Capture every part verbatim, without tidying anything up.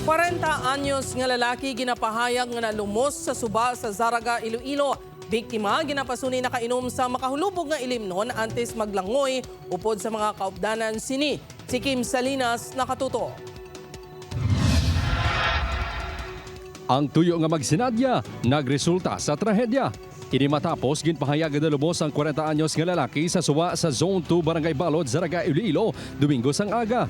Kwarenta anyos nga lalaki ginapahayag nga nalumos sa suba sa Zarraga, Iloilo. Biktima ginapasuni nakainom sa makahulubog nga ilimnon antes maglangoy upod sa mga kaupdanan sini. Si Kim Salinas nakatuto. Ang tuyo nga magsinadya nagresulta sa trahedya. Ini matapos ginpahayag nga nalumos ang kwarenta anyos nga lalaki sa suba sa Zone two Barangay Balod, Zarraga, Iloilo, Domingo sang aga.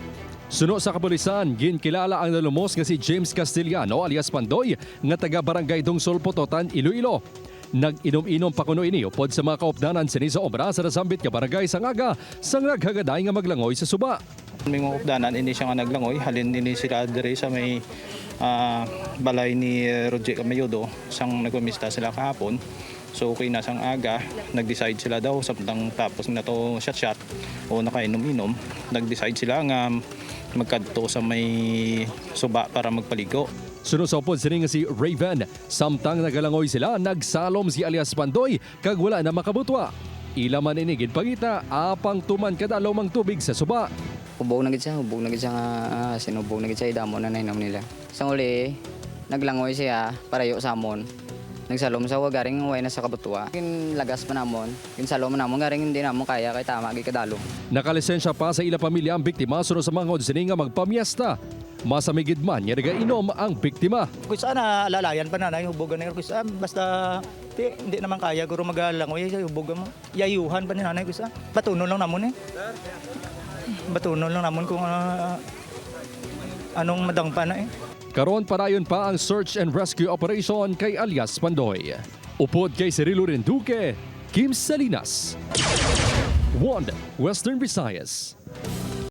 Suno sa kapulisan, ginkilala ang nalumos nga si James Castellano alias Pandoy nga taga Barangay Dungsol Pototan, Iloilo. Nag-inom-inom pa kuno ini upod sa mga kaupdanan sini sa obra sa nasambit nga barangay sang aga sang naghagaday nga maglangoy sa suba. May mga updanan ini siya nga naglangoy, halin ini sila diri sa may, ah, balay ni, eh, Roger Camayudo, sang nagpamista sila kahapon. So, okay na sang aga, nag-decide sila daw, samtang tapos na to shot-shot o nakainom-inom, nag-decide sila nga magkadto sa may suba para magpaligo. Suno sa upod sini nga si Raven, samtang nagalangoy sila, nagsalom si alias Pandoy kag wala na makabutwa. Ila man ini ginpangita, apang tuman kadalom ang tubig sa suba. Hubog na gid siya, hubog na gid siya nga, ah, sinubog na gid siya, idamo na nahinom nila. Sa uli, naglangoy siya, parayo sa amon. Nagsalom sa wa garing way na sa kabutwa. Ginlagas pa namon, ginsalom namon garing hindi namon kaya kay tama gid kadalom. Nakalisensya pa sa ila pamilya ang biktima suno sa mga sini nga magpamiesta. Masamigid man nga nagainom ang biktima. Kung saan na alalayan pa nanay, hubugan na yun. Kung saan, basta, di, hindi naman kaya, guro magalangoy, hubugan mo. Yayuhan pa ni nanay, kung saan. Batunon lang namon eh. Batunon lang namon kung, ah, anong madangpa na eh. Karon, padayon pa ang search and rescue operation kay alias Pandoy. Upod kay Cirilo Rinduque, Kim Salinas, One Western Visayas.